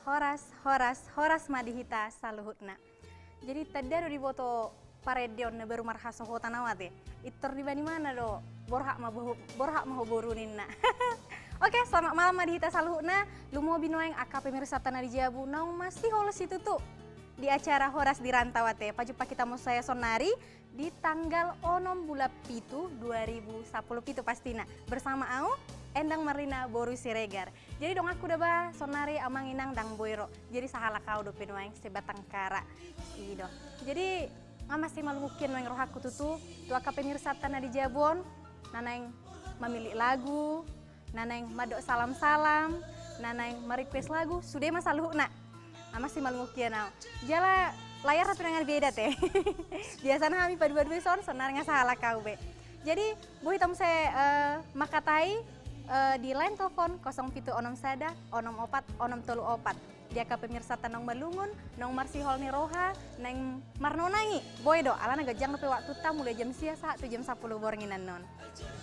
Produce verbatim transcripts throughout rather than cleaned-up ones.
Horas, horas, horas ma di hita saluhutna. Jadi tanda do diboto parendeon na baru marhasohotan au ate. Pintor dibaen ibana do, borhat ma boho-, borhat ma ho boru ninna. Oke, selamat malam ma di hita saluhutna. Lumobi nuaeng angka pemirsanta na di jabu naung masihol situtu di acara Horas di Rantau ate. Pajumpang hita muse saonari di tanggal onom bulan pitu dua ribu sampulu pitu pastina. Bersama au, Endang Marlina boru Siregar. Jadi donganku da ba saonari amang inang ndang boi ro. Jadi sahalak au dope nuaeng sebatang kara. I do. Jadi nga masimalum mungkin nuaeng rohangku tutu tu angka pemirsanta na di jabu on, na naeng mamillit lagu, na naeng mandok salam-salam, na naeng ma-request lagu, sude ma saluhutna. Nga masimalum mungkin au. Jala layar pe nunga beda te. Biasana hami padua-dua dison, saonari nga sahalak au be. Jadi boi hita muse, eh, mangkatai, eh, di line telepon kosong pitu onom sada onom opat onom tolu opat. Di angka pemirsanta naung malungun, naung marsihol ni roha, naeng marnonangi. Boi do, alana ganjang dope waktunta mulai jam sia sahat tu jam sampulu borngin annon.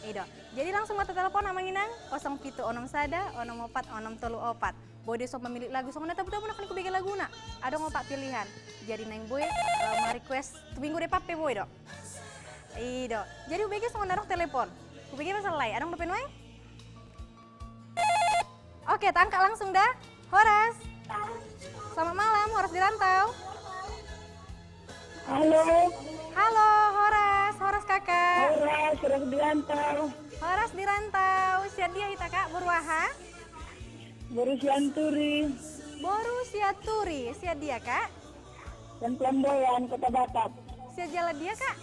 I do. Jadi langsung ma tatelepon amang inang, kosong pitu onom sada onom opat onom tolu opat. Boi do dison mamillit lagu, songon na tabu-tabu nangkin hubege laguna. Adong opat pilihan. Jadi naeng boi, eh, ma-request tu minggu depan pe boi do. I do. Jadi hubege songon na adong telepon. Hubege ma sallai. Adong dope nuaeng? Oke, taangkat langsung da. Horas. Selamat malam, Horas di Rantau. Halo. Halo, Horas, Horas kakak. Horas, Horas di Rantau. Horas di Rantau. Sian dia hita kak, boru aha? Boru Sianturi. Boru Sianturi, sian dia kak? Sian Pelamboyan, Kota Batak. Sian jala dia kak?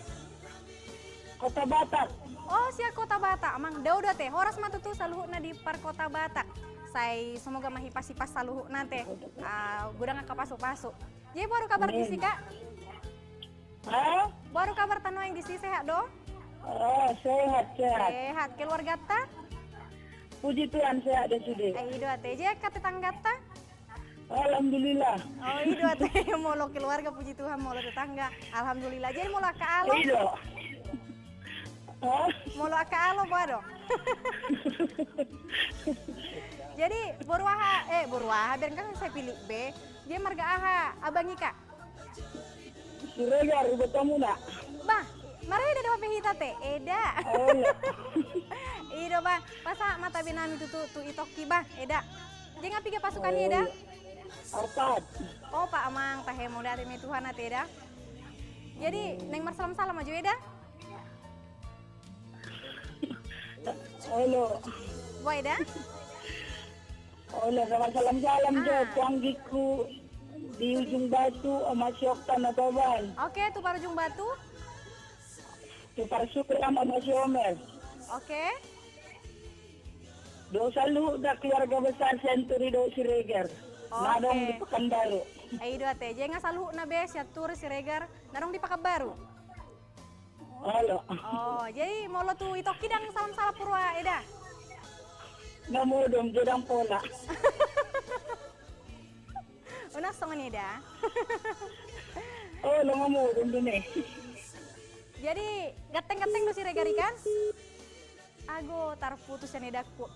Kota Batak. Oh, sian Kota Batak. Amang, dao do ate. Horas ma tutu saluhutna di par Kota Batak. Sai semoga ma hipas-hipas saluhutna ate. Ah, godang angka pasu-pasu. Jadi boha do kabar disi kak? Hah? Boha do kabarta nuaeng disi, sehat do? Oh, sehat, sehat. Sehat. Keluargata? Puji Tuhan, sehat do sude. Eh, i do ate. Jadi angka tetanggata? Alhamdulillah. Oh, i do ate, molo keluarga puji Tuhan, molo tetangga alhamdulillah. Jadi molo angka alo? I do. Hah? Molo angka alo boha do? Jadi boru aha, eh, boru aha, biar kan sai pilih be. Dia marga aha abang i kak? Siregar, ibotomuna. Bah, mareda do hape hita ate, eda. Oh, iya. I do bah, pasahat ma tabe nami tutu, tu itongki bah, eda. Jadi nga piga pasukan i eda? Oh, iya. Opat. Opat amang, tahe mauliate ma i Tuhan ate eda. Jadi naeng marsalam-salam ma jo eda. Olo. Boha eda? Olo, marsalam-salam jo tu anggingku di Ujung Batu, Oma si Okta Nababan. Oke, tu par Ujung Batu. Tu par Suram, Oma si Omer. Oke. Dohot saluhutna keluarga besar Sianturi dohot Siregar. Oke. Na adong di Pekanbaru. Eh, i do ate. Jadi nga saluhutna be Sianturi, Siregar na adong di Pekanbaru. Olo. Oh, jadi molo tu itongki ndang salam-salam purba eda? Nga modom, jadi ndang pola. Unang songon i da. Olo, nga modom do ne. Jadi ganteng-ganteng do Siregar i kan? Ago, tarputus sian edangku.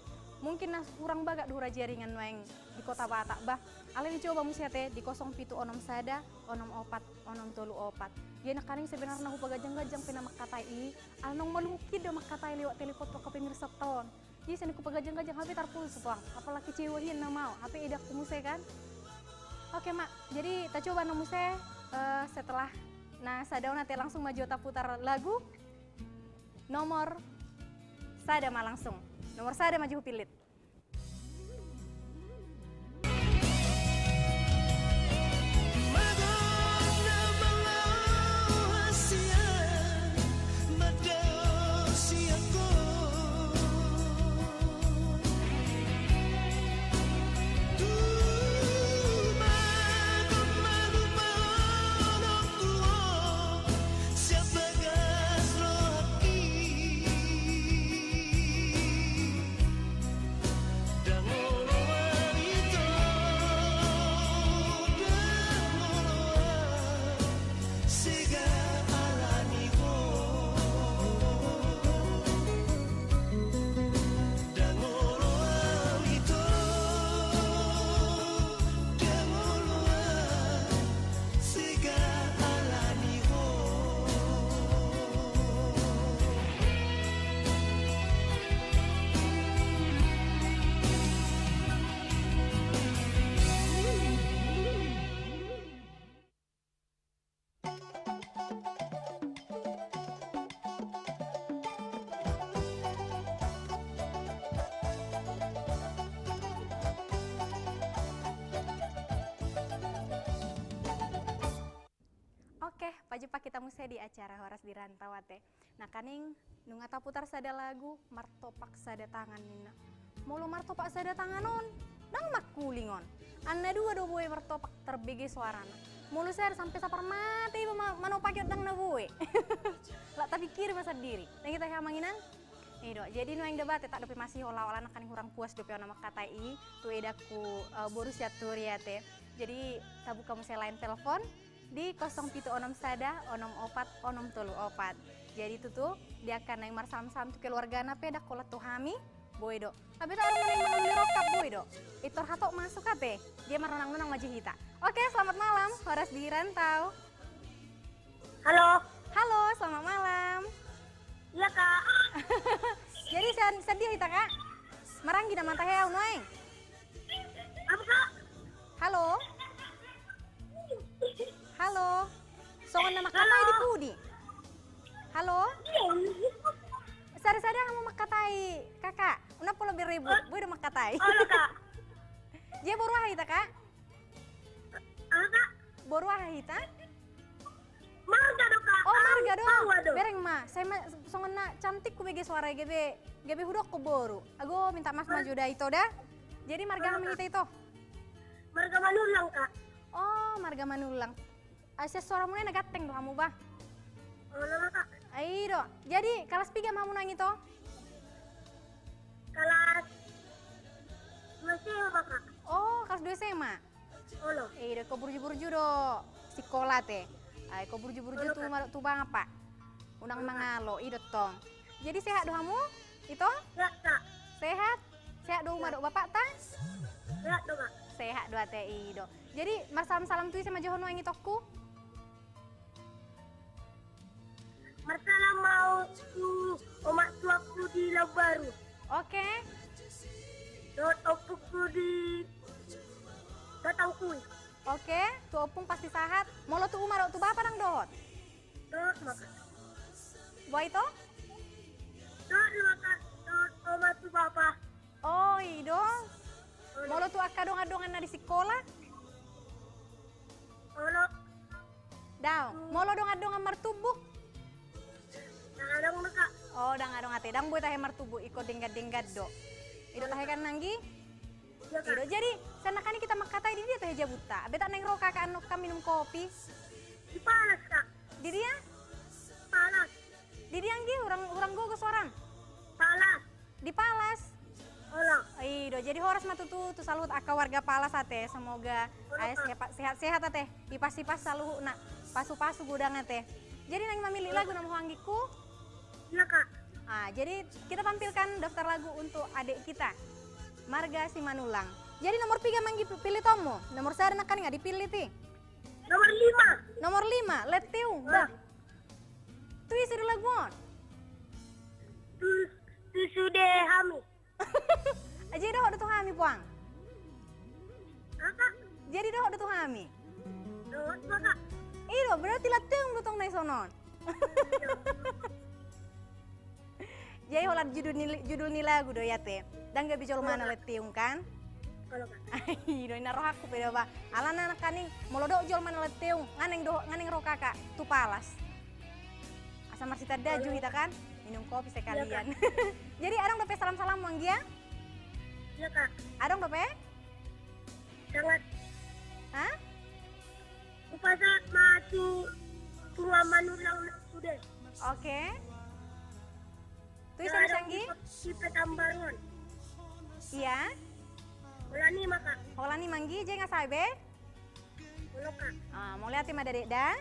Mungkin na hurang bagak do hurang jaringan nuaeng di Kota Batak bah. Alai dicoba muse ate di kosong pitu onom sada onom opat onom tolu opat. Jadi nangkaning sebenarna hupaganjang-ganjang pe na mangkatai i, ala naung malungun do mangkatai lewat telepon tu angka pemirsanta on. Jadi sian i hupaganjang-ganjang, hape tarputus suang. Apalagi kecewa hian nama au, hape edangku muse kan. Oke ma, jadi tacoba na muse, eh, setelah na sada on ate, langsung ma jo taputar lagu. Nomor sada ma langsung. Nomor sada ma jo hupillit. Tamu sadia acara Horas di Rantau ate. Nangkaning nunga taputar sada lagu, Martopak Sada Tangan ninna. Molo martopak sada tangan on, ndang mangkuling on. An na dua do boi martopak tarbege soarana. Molo sada sampe saparmata iba ma-, manopaki on ndang na boi. Lak tapikiri ma sandiri. Ndang i tahe amang inang? I do, jadi nuaeng da ba ate, tak dope masiho laho alana nangkaning hurang puas dope au na mangkatai i tu edangku, eh, boru Sianturi ate. Jadi tabuka muse line telepon di kosong pitu onom sada onom opat onom tolu opat. Jadi tutu, di angka naeng marsalam-salam tu keluargana pe ndang holan tu hami, boi do. Hape tak adong naeng mangalului rongkap, boi do. Pintor hatop masuk ate. Dia marnonang-nonang ma jo hita. Oke, selamat malam, Horas di Rantau. Halo. Halo, selamat malam. Iya, Kak. Jadi, san-, sadia hita, Kak? Maranggi nama tahe au nuaeng. Apa, Kak? Halo? Halo? Songon na mangkatai di pudi? Halo? Iya. Sada-sada hamu mangkatai, Kakak. Unang pola beribut, boi do mangkatai. Halo, Kak. Dia boru aha hita, Kak? Aha, Kak? Boru aha hita? Marga do, Kak. Oh, marga do. Bereng ma. Sai ma, songon na cantik hubege soara i, gabe, gabe hudok ho boru. Ago, minta maaf ma jo da ito da. Jadi marga aha ma hita ito? Marga Manullang, Kak. Oh, marga Manullang. Ah, sian soara muna i na ganteng do hamu ba? Olo, Kak. I do. Jadi, kalas piga ma hamu nuaeng ito? Kalas dua S M A, Kak. Oh, kalas dua S M A. Olo. I do, ingkon burju-burju do sikola ate. Ai, ingkon burju-burju tu, olo, Kak, madok tu bapa. Unang, olo, Kak, mangalo, i do tong. Jadi sehat do hamu, ito? Sehat, Kak. Sehat? Sehat do uma, sehat, dohot bapakta? Sehat do, Kak. Sehat do ate, i do. Jadi marsalam-salam tu ise ma jo ho nuaeng itongku? Marsalam ma au tu omak tuaku di Labubaru. Oke. Dohot ompungku di Batangkui. Oke, tu ompung pasti sahat. Molo tu uma dohot tu bapa ndang dohot? Dohot ma, Kak. Boha ito? Dohot ma, Kak, dohot oma tu bapa. Oh, i do. Olo. Molo tu angka dongan-dongan na di sikola? Olo. Daong. Hmm. Molo dongan-dongan martumbuk? Ndang adong do, Kak. Oh, ndang adong ate. Ndang boi tahe martumbuk, ingkon denggan-denggan do. I do, olo, tahe, Kak, kan, anggi? Iya, Kak. I do. Jadi, sian nangkaning hita mangkatai, di dia tahe jabunta? Ai tak naeng ro Kakak annon kan minum kopi. Di Palas, Kak. Di dia? Palas. Di dia anggi, hurang, hurang gogo soaram? Palas. Di Palas? Olo. I do, jadi horas ma tutu tu saluhut angka warga Palas ate, semoga, olo, ae, Kak, sehat, sehat-sehat ate, hipas-hipas saluhutna, pasu-pasu godang ate. Jadi naeng mamillit, olo, lagu nama ho anggikku? Iya, Kak. Ah, jadi kita tampilkan daftar lagu untuk adik kita, marga Simanullang. Jadi nomor piga ma anggi pi-, pillitonmu? Nomor sada nangkaning nga dipillit i. Nomor lima. Nomor lima, Lettiung. Ah. Bah. Tu ise do lagu on? Tu, tu sude hami. Jadi dohot do tu hami, Puang? Aha? Jadi dohot do tu hami? Dohot ma, Kak. I do, berarti Lettiung do tong na i sonon. Iya. Jadi holan judul ni, judul ni lagu do i ate. Ndang gabe jolmana, olo, Kak, Lettiung kan? Olo, Kak. I do, inna rohangku pe do ba. Alana nangkaning molo dohot jolmana Lettiung, nga naeng do, nga naeng ro Kakak tu Palas. Asa marsitanda jo, olo, hita kan? Minum kopi, iya, Kak, sekalian. Jadi adong dope salam-salammu anggia? Iya, Kak. Adong dope? Sangat. Hah? Hupasahat ma tu Tuan Manullang na sude. Oke. Tu ise muse anggi? Di Petambaruan. Iya. Holan i ma, Kak. Holan i ma anggi, jadi nga sae be? Olo, Kak. Ah, mauliate ma da, Dek, da.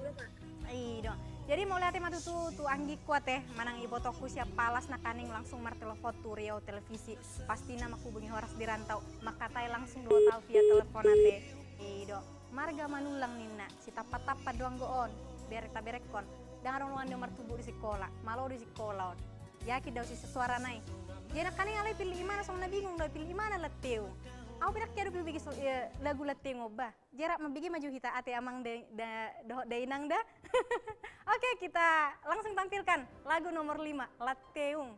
Olo, Kak. I do. Jadi mauliate ma tutu tu anggikku ate, manang ibotongku sian Palas nangkaning langsung martelepon tu Riau Televisi. Pastina manghubungi Horas di Rantau, mangkatai langsung dohot au via telepon ate. I do. Marga Manullang ninna, sitampat-tampat do anggo on. Bereng taberengkon. Ndang adong dongan ni on martumbuk di sikola. Malo do di sikola on. Yakin do au sian suarana i. Jadi nangkaning alai pillit imana songon na bingung do, pillit imana Lettiung. Au pe ndang hea dope hubege so-, eh, lagu Lettiung on bah. Jadi rap mambege ma jo hita ate amang da, da, dohot da inang da. Oke, kita langsung tampilkan lagu nomor lima, Lettiung.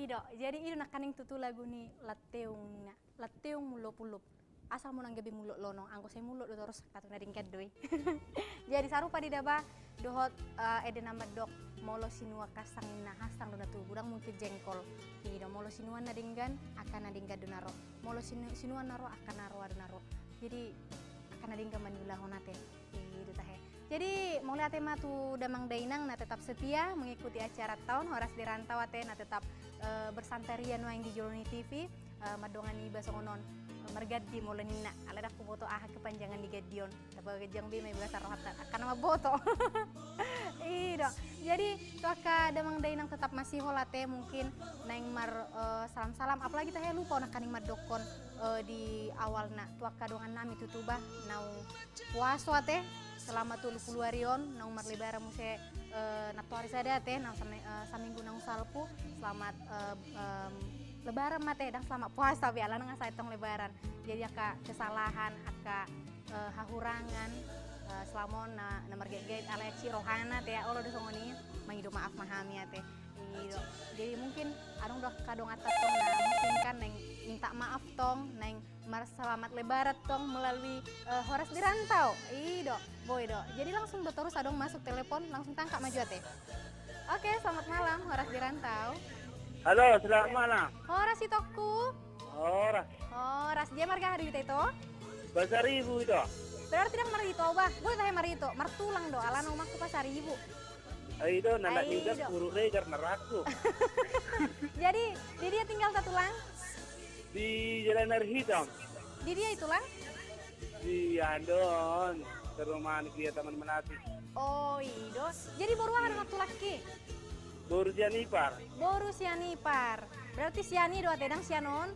Do, jadi i do nangkaning tutu lagu ni Lanteung ninna. Lanteung mullup-ullup. Asa molo nang gabe mullup lonong, anggo sai mullup do torus, angka tu na denggan do i. Jadi sarupa do i da ba, dohot, eh, ende na mandok, molo sinuan hasang ninna hasang do na tubu, ndang mungkin jengkol. I do, molo sinuan na denggan, angka na denggan do na ro. Molo sinu-, sinuan na ro, angka na roa do na ro. Jadi, angka na denggan ma niulahon ate. I do tahe. Jadi, mauliate ma tu damang dainang na tetap setia mengikuti acara ta on, Horas di Rantau ate, na tetap, eh, bersantai ria nuaeng di jolo ni T V, eh, mandongani iba songon on, eh, margandi molo ninna. Alai ndang huboto aha kepanjangan ni gandi on. Tabo ganjang be ma i bagasan rohanta, angka na mamboto. I do. Jadi, tu angka damang dainang tetap masihol ate, mungkin naeng mar, eh, salam-salam. Apalagi tahe lupa on nangkaning mandokkon, eh, di awalna. Tu angka dongan nami tutu ba, naung puaso ate, selama tolu pulu ari on, naung marlebaran muse, eh, nantoari sada ate, naung same-, eh, saminggu naung salpu, selamat, eh, em, lebaran ma ate, ndang selamat puasa be, alana nga sai tong lebaran. Jadi angka kesalahan, angka, eh, hahurangan, eh, selama on na, na margait-gait, alai asi rohana ate, olo do songon i, mangido maaf ma hami ate. I do. Jadi mungkin adong do angka donganta tong na mungkin kan naeng minta maaf tong, naeng marselamat lebaran tong melalui, eh, Horas di Rantau. I do, boi do. Jadi langsung do torus adong masuk telepon, langsung tangkap ma jo ate. Oke, selamat malam, Horas di Rantau. Halo, selamat malam. Horas itongku. Horas. Horas, dia marga aha do ito? Pasaribu ito. Berarti ndang marito au ba? Boi tahe marito, martulang do, alana umangku Pasaribu. Ai do, na, ai do. Puru Regar na rohangku. Jadi, di dia tinggalta tulang? Di Jalan Air Hitam. Di dia i tulang? Di aha do on, perumahan dia Taman Melati. Oh, i do. Jadi boru aha do na tulangki? Boru Sianipar. Boru Sianipar. Berarti sian i do ate, ndang sian on?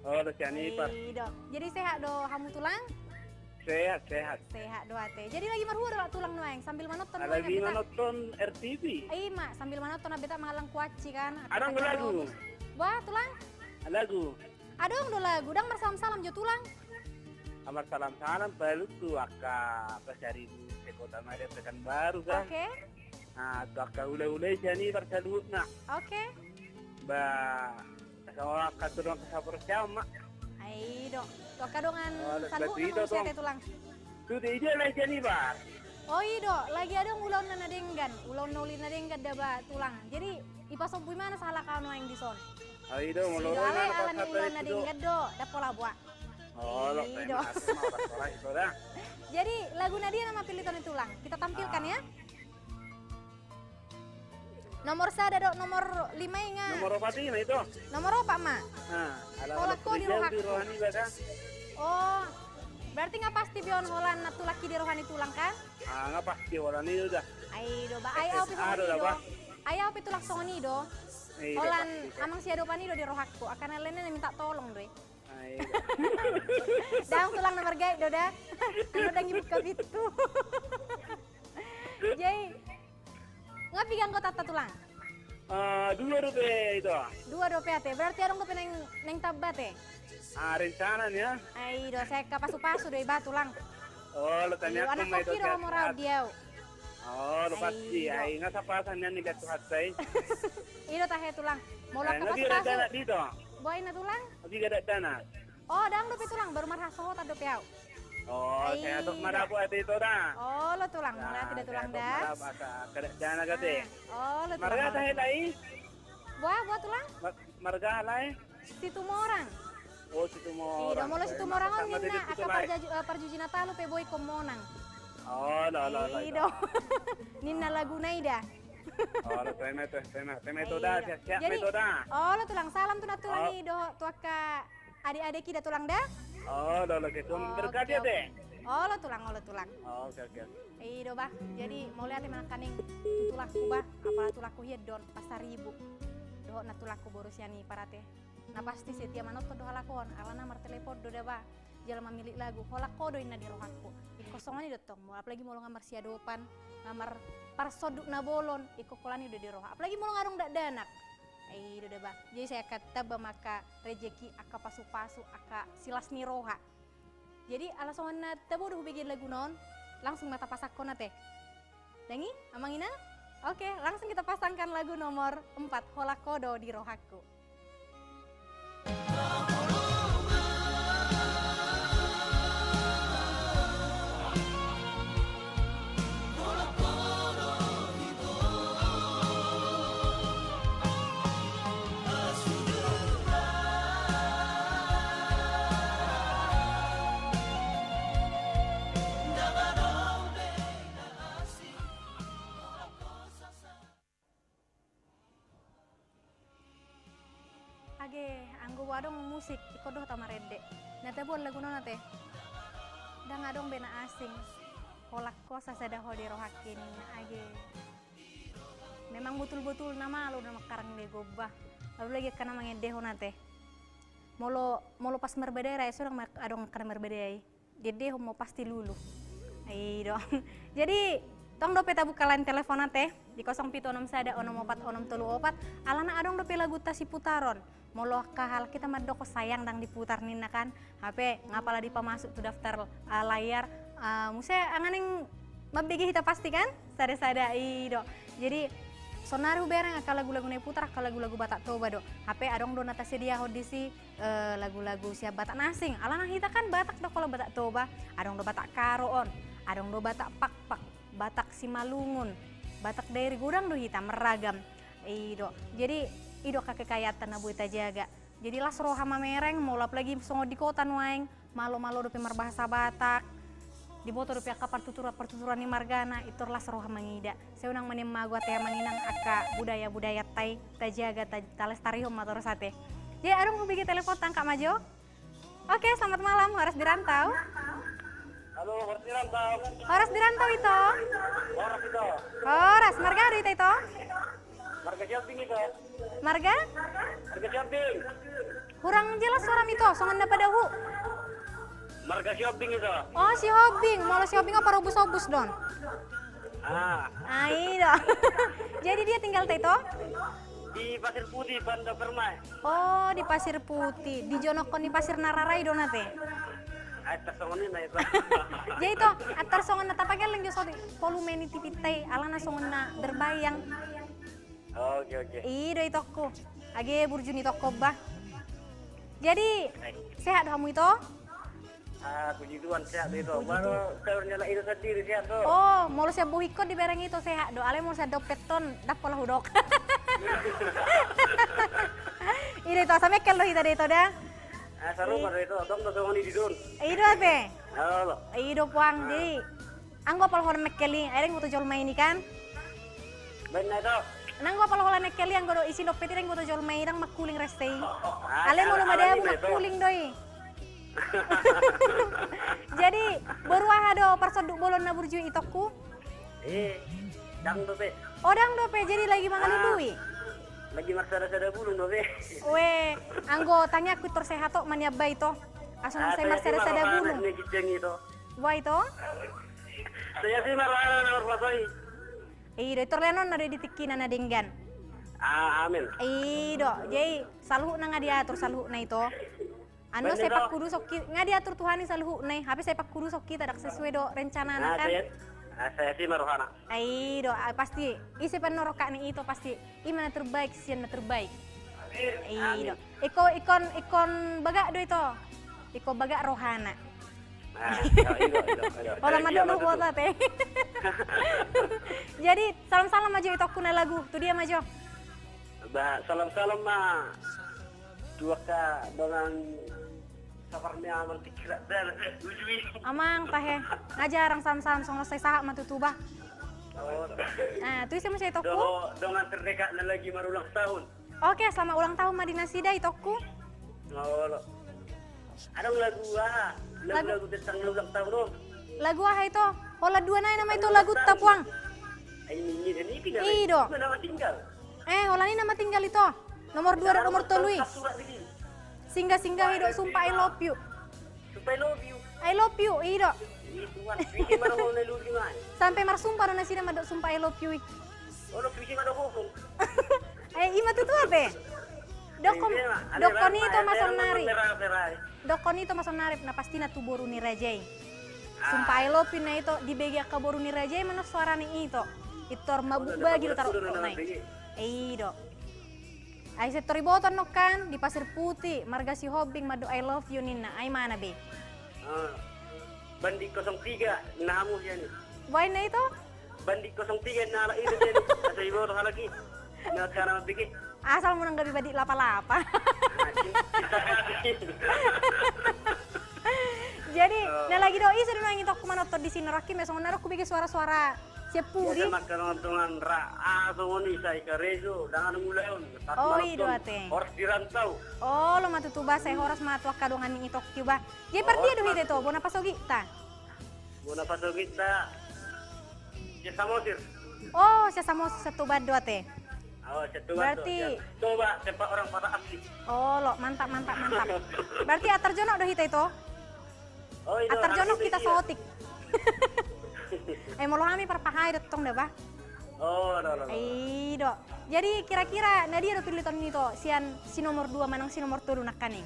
Olo, Sianipar. I do. Jadi sehat do hamu tulang? Sehat, sehat. Sehat do ate. Jadi lagi marhua do halak tulang nuaeng, sambil manonton nuaeng. Lagi manonton R T V. I ma, sambil manonton Abeta Malang Kuaci kan. Adong do lagu. Wah, tulang? Lagu. Adong do lagu, ndang marsalam-salam jo tulang. Ah, marsalam-salam palu tu angka Pasaribu sekota Madia Pekanbaru kan. Oke. Ah, tu angka hula-hula i sian i marsaluhutna. Oke. Ba, angka tu dongan sahaporseaon ma. Ai do. Tu angka dongan saluhutna ma muse ate tulang. Tu dia i do lae Sianipar. Oh, i do, lagi adong ulaonna na denggan, ulaonna uli na denggan da ba tulang. Jadi, ipasombu imana sahalak au nuaeng dison. Ai do, molo ro imana alai pasahat ulaonna denggan do, ndang pola boa. Oh, lo, i do. Jadi, lagu na dia nama pilihon ni tulang? Kita tampilkan ya. Nomor sada do, nomor lima i nga. Nomor opat i ma ito. Nomor opat ma. Holan ho di rohangku. Oh, berarti nga pasti be on holan na tulangki di roha ni tulang kan? Ah, nga pasti holan i do da. Ai do ba, ai au pe songon i do. Ai au pe tulang songon i do. Holan amang siadopan i do di rohangku. Angka na lainna na minta tolong do i. Ai do. Ndang tulang na margait do da. Anggo ndang ibuka pintu. Jadi, nga piga anggotanta tulang? Ah, dua dope ito. Dua dope ate. Berarti adong dope naeng, naeng tamba ate? Ah, rencana ni ah. Ai do, sai angka pasu-pasu do iba tulang. Oh, lo tanya. Anak kopi do hamu raut di au. Oh, lo pasti. Ai nga sapasan nian ni gatu hatai. I do tahe tulang. Molo angka pasu-pasu. Boa inna tulang? Abi gadak dana. Oh, ndang dope tulang, baru marhasohotan dope au. Oh, sehat ma dapot ate ito da. Olo tulang, mauliate da tulang da. Sehat ma dapot asa gadak dana gate. Olo tulang. Marga tahe lai? Boa, boa tulang? Marga lai? Situmorang. Oh, Situmorang. I do, molo Situmorang on ninna angka parjuji na talu pe boi ingkon monang. Olo, olo, olo. I do. Ninna laguna i da. Olo, tema ito, tema ito da, sehat-sehat ma ito da. Olo tulang, salam tu nantulang i dohot tu angka adek-adek i da tulang da. Olo, olo, oke. Tuhan berkati ate. Olo tulang, olo tulang. Oke, oke. I do ba, jadi mauliate ma nangkaning tu tulangku ba, apala tulangku hian do on, Pasaribu. Dohot nantulangku boru Sianipar ate. Na pasti setia manonton do halak on, alana martelepon do da ba. Jala mamilik lagu, holan ho do inna di rohangku. Ingkon songon i do tong, apalagi molo nga marsiadopan, nga marparsonduk na bolon, ingkon holan i do di roha. Apalagi molo nga adong dakdanak. I do da ba. Jadi sai angka tamba ma angka rejeki, angka pasu-pasu, angka silas ni roha. Jadi ala songon na tabo do hubegeon laguna on, langsung ma tapasangkon ate. Dang i, amang inang? Oke, langsung kita pasangkan lagu nomor empat, Holan ho do di rohangku. Eh, anggo adong musik, ingkon do hita marende. Na taboan lagu on ate. Ndang adong be na asing. Holan ho sasada ho di rohangki ninna age. Memang botul-botul na malo do mangkarang be gomba. Apalagi angka na mangendehon ate. Molo, molo pas marbadai ra i, so ndang ma-, adong angka na marbadai. Diendehon ma pasti lulu. I do. Jadi, tong dope tabuka line telepon ate, di kosong pitu onom sada onom opat onom tolu opat, alana adong dope lagunta siputaron. Molo angka halak hita mandok sayang ndang diputar ninna kan, hape nga pala dipamasuk tu daftar, eh, layar, eh, muse nga naeng mambege hita pasti kan? Sada-sada i do. Jadi, sonari hubereng angka lagu-lagu na diputar, angka lagu-lagu Batak Toba do. Hape adong do na tasediahon disi, eh, lagu-lagu sian Batak na asing. Alana hita kan Batak do, holan Batak Toba, adong do Batak Karo on, adong do Batak Pakpak, Batak Simalungun, Batak Dairi, godang do hita, marragam. I do. Jadi, i do angka kekayaanta na boi tajaga. Jadi las roha mamereng, molo apalagi songon di kota nuaeng, malo-malo dope marbahasa Batak. Diboto dope angka partuturan-partuturan ni margana, i tor las roha mangida. Sai unang ma nian mago ate amang inang, angka budaya-budayanta i tajaga, ta-, talestarihon ma torus ate. Jadi adong hubege telepon, tangkap ma jo. Oke, selamat malam, horas di rantau. Halo, horas di rantau. Horas di rantau, Ito. Horas, Ito. Horas, marga aha do, Ito? Marga Sihombing, Ito. Marga? Marga Sihombing. Kurang jelas suaram, Ito, songon na padahu. Marga Sihombing, Ito. Oh, Sihombing. Molo Sihombing, oh, parobus-obus do on. Ah. Ah, i do. Jadi dia tinggalta, Ito? Di Pasir Putih, Banda Permai. Oh, di Pasir Putih. Di jonokkon ni Pasir Nararai do on ate. Ai, tarsongon i na, Ito. Jadi, Ito, tarsongon na tapageleng jo saotik volume ni T V-ta i, alana songon na berbayang. Oke, oke. I do, itongku. Age burju ni itongku, bah. Jadi, sehat do hamu, Ito? Ah, puji Tuhan, sehat do, Ito. Puji Tuhan. Baru kabarnya anak Ito sendiri, sehat do. Oh, molo sian bohingkon dibereng, Ito, sehat do. Alai molo sian dompet on, ndang pola hudok. I do, Ito, asa mengkel do hita do, Ito, da. Ah, sarupa do, Ito. Tong do songon i di son. I do ate. Olo. I do, puang. Ah. Jadi, anggo apala holan mengkel i, ai ndang diboto jolma i kan? Baen na, Ito. Nanggo apala holan mengkel i, anggo do isi dompet i ndang diboto jolma i, ndang mangkuling rese i. Ah, alai molo madabu, Ito, mangkuling do i. Jadi, boru aha do parsonduk bolon na burju i, itongku? Eh, ndang dope. Oh, ndang dope, jadi lagi mangalului? Ah, lagi marsada-sada bulung dope. Weh, anggo tangiangku i tor sehat ho ma nian, bah, Ito. Asa unang sai marsada-sada bulung. Ah, sehat, Ito. Ito. Boha, Ito? Sehat i ma rohana na marpuasa i. I do, i tor lehonon na do i di tingkina na denggan. Ah, amin. I do, jadi saluhutna nga diatur, saluhutna, Ito. Anu, sai pangkuduson hita, nga diatur Tuhan i saluhutna i, hape sai pangkuduson hita, ndang sesuai do rencanana kan. Ah, sehat i ma rohana. I do, ah, pasti ise pe annon rongkapna, Ito, pasti i ma na terbaik sian na terbaik. Amin. I do. Ingkon, ingkon, ingkon bagak do, Ito. Ingkon bagak rohana. Nah, i do, i do, i do. Holan mandok na huboto ate. Jadi, salam-salam ma jo, itongku, na lagu. Tu dia ma jo? Bah, salam-salam ma tu angka dongan saparna amang, tingki ra da, ujui. Amang, tahe. Nga jarang salam-salam, songon sai sahat ma tutu, bah. Oh. Ah, tu ise muse, itongku? Dongan, dongan terdekat na lagi marulang tahun. Oke, selamat ulang tahun ma di nasida, itongku. Olo. Adong lagu aha? Lagu, lagu tentang ulang tahun, oh. Lagu aha, Ito? Holan dua nai nama, Ito, lagu tapuang. Ai, ini, ini, ini, ini. I do. Mana nama tinggal? Eh, holan i nama tinggal, Ito. Nomor dua dan nomor tolu i. Singgah-singgah i do, sumpah I love you. Sumpah I love you. I love you, i do. Sampe marsumpah do nasida mandok sumpah I love you i. Eh, i ma tutu, ape? Dokkon, dokkon ito ma saonari. Dokkon ito ma saonari, na pastina tu boru ni raja i. Sumpah I love you na ito, dibege angka boru ni raja i ma annon suarana, ito. Itor mabuk bagi do tarokna i. I do. Ai sai tor diboto annon kan, di Pasir Putih, marga Sihombing mandok I love you ninna, ai mana be. Banding kosong tiga, na hamu sian i. Boha ninna ito? Banding kosong tiga, na halak ito sian i. Asa diboto halak i. Na kana mambege. Asal unang gabe banding lapa-lapa. Jadi, na lagi do i, ise do nuaeng itongku manonton disi, na rohangki ma songon na adong hubege suara-suara Sian pudi? Biasa ma angka dongan-dongan ra, ah, songon i sai karejo, ndang adong ulaon. Oh, i do ate. Horas di rantau. Olo ma tutu ba, sai horas ma tu angka dongan ni itongki ba. Jadi pardia do hita ito, bona pasogita? Bona pasogita. Sian Samosir. Oh, sian Samosir, sian Tuban do ate. Oh, sian Tuban do. Berarti coba sempat orang patah asli. Olo, mantap, mantap, mantap. Berarti antar jonok do hita ito? Oh, i do, antar jonok hita sotik. Eh, molo hami parpahai do tong da ba? Oh, olo, olo. I do. Jadi kira-kira na dia do piliton ni ito, sian si nomor dua manang si nomor tolu nangkaning?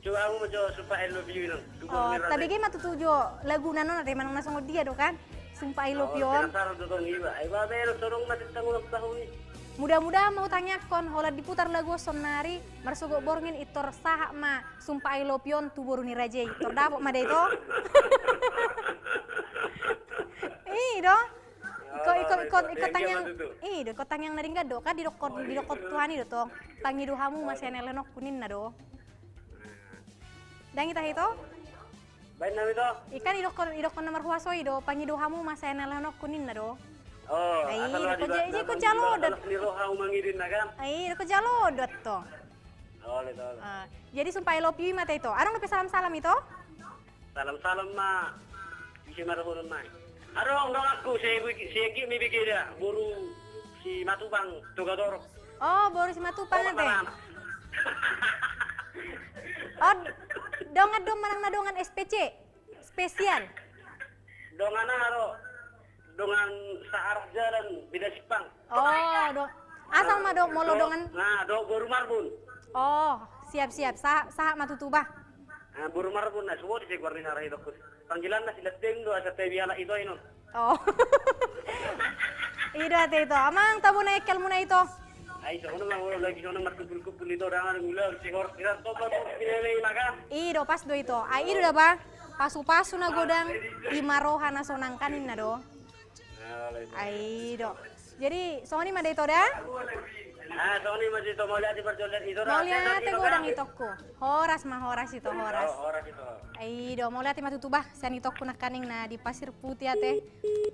Coba au ma jo Sumpah I Love You i non. Oh, tabege ma tutu jo laguna non ate, manang na songon dia do kan? Sumpah I Love You on. Penasaran do tong iba. Iba be sodong mate tanggung tahu ni. Mudah-mudahan ma hutangiangkon, holan diputar lagu on sonnari, marsogot borngin intor sahat ma Sumpah I Love You on tu boru ni raja i. Intor dapot ma da ito. I do. Iko, iko, iko, iko tangiang. I do, iko tangiang na denggan do kan, didokkon, didokkon Tuhan i do tong. Pangido hamu ma sian helahanku ninna do. Ndang i tahe ito? Baen nama ito? I kan didokkon, didokkon na marhuaso i do, pangido hamu ma sian helahanku ninna do. Oh, ai, asal didokkon jalo do. Ni roha mangido ninna kan? Ai, didokkon jalo do to. Olo, olo. Ah, jadi Sumpah I Love You i ma ate ito. Adong dope salam-salam ito? Salam-salam ma. Bisa ma dohonon ma. Adong donganku, si Eki, si Eki ma i bege da, boru Simatupang, Togatorop. Oh, boru Simatupang ate. Oh, dongan do manang na dongan S P C? Spesial? Dongan aha do? Dongan saarah jalan, beda simpang. Oh, do-, asal ma do, molo dongan. Nah, do boru Marbun. Oh, siap, siap. Sa-, sahat ma tutu ba. Nah, boru Marbun, nah, suo di si Guarni na rahi dokku. Panggilan na si Lateng do, asa tebi anak ito i non. Oh. I do ate ito. Amang, tabo na ekkel muna ito. Ai, songon ma, lagi songon ma kumpul-kumpul ito, dangan gula, si hor, kira topa tu pinelei maka. I do, pas do ito. Ai, i do da ba. Pasu-pasu na godang, ima roha na sonang kan ninna do. Ai do. Jadi, songon i ma da ito da? Ah, songon i ma da ito, mauliate parjolo ito da. Mauliate godang itongku. Horas ma, horas ito, horas. Oh, horas ito. Ai do, mauliate ma tutu ba, sian itongku nangkaning na di Pasir Putih ate,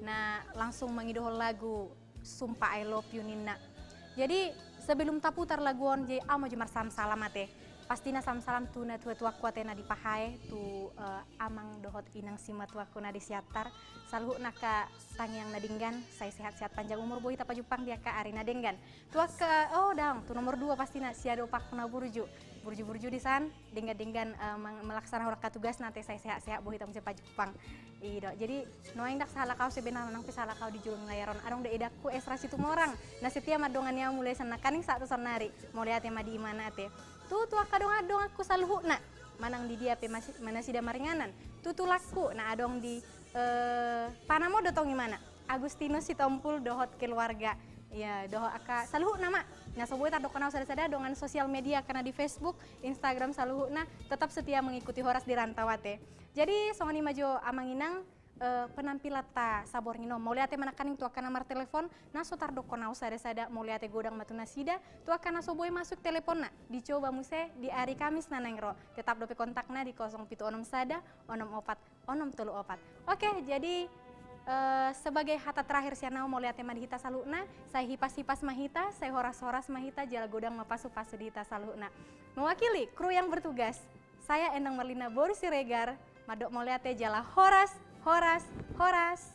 na langsung mangidohon lagu Sumpah I Love You ninna. Jadi, sebelum taputar lagu on, jadi au ma jo marsalam-salam ate. Pastina salam-salam tu natua-tuangku ate na di Pahae, tu, eh, amang dohot inang simatuangku na di Siantar. Saluhutna angka tangiang na denggan, sai sehat-sehat panjang umur boi tapajumpang di angka ari na denggan. Tu angka, oh, dang, tu nomor dua pastina, siadopanku na burju. Burju-burju di san, denggan-denggan, eh, melaksanakan tugasna ate, sai sehat-sehat boi tapajumpang. I do, jadi nuaeng ndang sahalak au sebenarna, nang pe sahalak au di jolo ni layar on. Adong do edangku Esra Situmorang, na setia mandongani au mulai sian nangkaning sahat tu sannari. Mauliate ma di imana ate. Tu, tu angka dongan-donganku saluhutna, manang di dia pe masi-, ma nasida maringanan. Tu tulangku, na adong di, eh, Panamo do tong imana. Agustinus Sitompul dohot keluarga. Ia, dohot angka saluhutna ma. Na so boi tardokkon au sada-sada, dongan sosial media angka na di Facebook, Instagram saluhutna, tetap setia mengikuti Horas di Rantau ate. Jadi, songon i ma jo amang inang, eh, penampilanta saborngin on. Mauliate ma nangkaning tu angka na martelepon, na so tardokkon au sada-sada, mauliate godang ma tu nasida, tu angka na so boi masuk teleponna, dicoba muse di ari Kamis na naeng ro. Tetap dope kontakna di kosong pitu onom sada, onom opat, onom tolu opat. Oke, jadi, eh, sebagai hata terakhir sian au, mauliate ma di hita saluhutna, sai hipas-hipas ma hita, sai horas-horas ma hita, jala godang ma pasu-pasu di hita saluhutna. Mewakili kru yang bertugas, saya Endang Marlina boru Siregar, mandok mauliate jala horas, horas, horas.